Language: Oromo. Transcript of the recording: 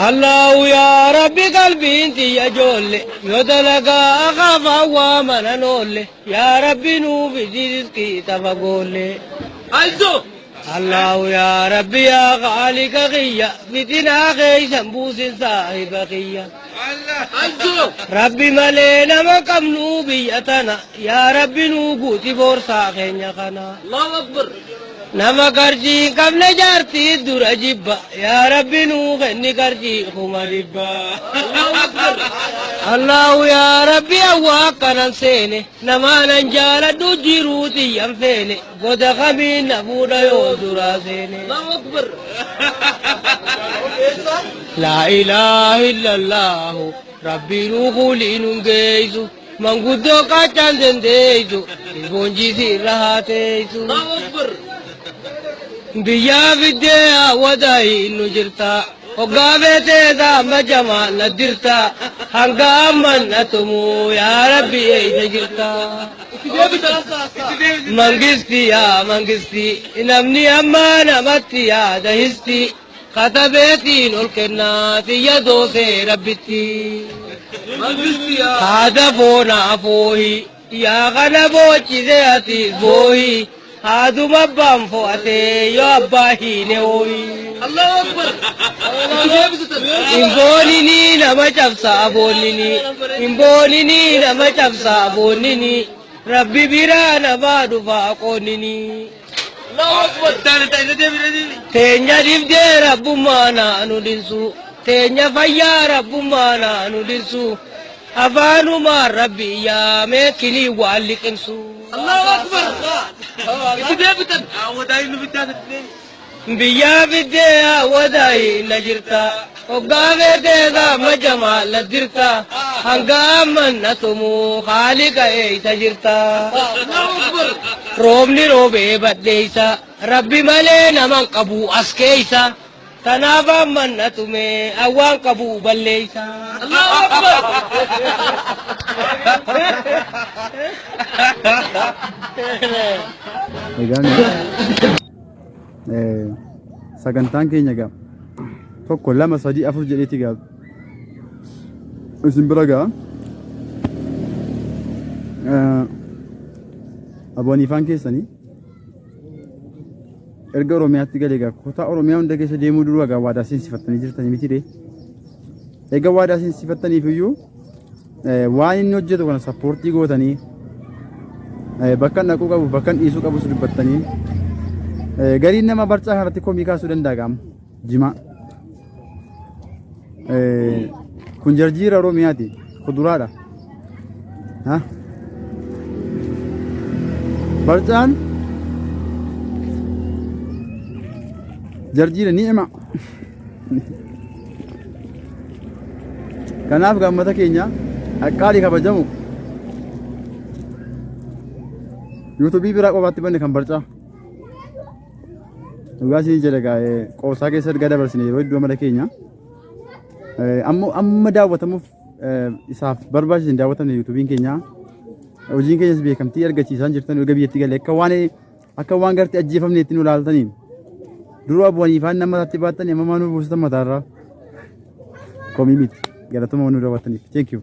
Allahu yaa Rabbi qalbiin tiyya joolle yoo dalagaa akaafaa waa manan oolle yaa Rabbi nuu fidi rizqii tafa goolle. Ayzo! Allahu yaa Rabbi yaa Khaaliqa kiyya fitinaa keeysan buusin saahiba kiyya. Ayzo! Rabbi malee nama qabnu biyya tana yaa Rabbi nuu guuti boorsaa keenya kana. Allahu Akbar! Nama qarshii hin qabne jaartii dura jibba yaa Rabbi nuu kenni qarshii 100,000. Allahu Akbar! Allahu yaa Rabbi awwaa akkanan seene namaanan jaaladhu jiruu tiyyan feene goda kamiin na fuudha yoo duraa seene. Allahu Akbar! Laa ilaaha illallahu Rabbi nuu kuulii nun geessu manguddoo qaachaan dandeessu isboonjiisi irra haa teessu. Allahu Akbar! Biyyaa fiddee hawwataa nu jirta hoggaa feetee amma jamaa na dirta hanga amman na tumuu yaa Rabbi eessa jirta. Itti deebitan! Itti deebitan! Mangisti yaa mangisti namni amma namatti yaada histi katabeetiin ol kennaa xiyya doosee rabbitti. Mangisti yaa! Haada foona afoohi yaa kana boochise ati boohi haaduma abbaan fo'atee yoo abbaa hiine hooyi. Allahu Akbar! Itti deebitan! Inboonini nama cabsa aboonnini inboonini nama cabsa aboonnini rabbi biraa namaa dhufa qoonnini. Allahu Akbar! Itti deebitan! Teenya dhibdee rabbummaa naanu dhinsu teenya fayyaa rabbummaa naanu dhinsu afaanumaan rabbi yaamee kinii waan liqimsu. Allahu Akbar! Itti deebitan! Biyyaa fiddee hawwataa na jirta hoggaa feetee gaama jamaa la dirta hanga amman na tumuu haaliqa eeysa jirta. Allahu Akbar! Roobni roobee badheeysa rabbi malee naman qabu as keeysa tanaaf amman na tumee awwaan qabu balleeysa. Allahu Akbar! Egaan sagantaan keenya egaa 1 2 3 4 jedheeti egaa isin bira ga'a. Abooniifaan keessanii erga Oromiyaatti galee egaa kutaa Oromiyaa hunda keessa deemuu duruu egaa waadaa seensifattanii jirtanii miti ree. Egaa waadaa seensifattaniif iyyuu waan inni hojjetu kana sappoortii gootanii bakka inni dhaquu qabu bakka inni dhiisuu qabus dubbattanii gariin nama barcaa kanarratti komii kaasuu danda'a qaama jimaa. Kun jarjiira Oromiyaati kuduraadha. Ha? Barcaan jarjiira ni'ima. Kanaaf gaammata keenya qaqqaalii kabajamu yuutuubii biraa qofaatti banne kan barcaa. Dhugaa isin jedha gaa qoosaa keessa ergaa dabarsine yeroo iddoo mala keenya. Ammoo amma daawwatamuuf isaaf barbaachisu hin daawwatamne yuutuubiin keenya. Hojiin keenyas beekamtii argachiisaan jirtan erga biyyatti galee akka waan akka waan gartee ajjeefamneetti nu ilaaltanii. Duruu abu'anii faan nama mataatti baattanii amma maa nu buustan mataarraa. Komii miti. Galatuma nu daawwattaniif. Thank you.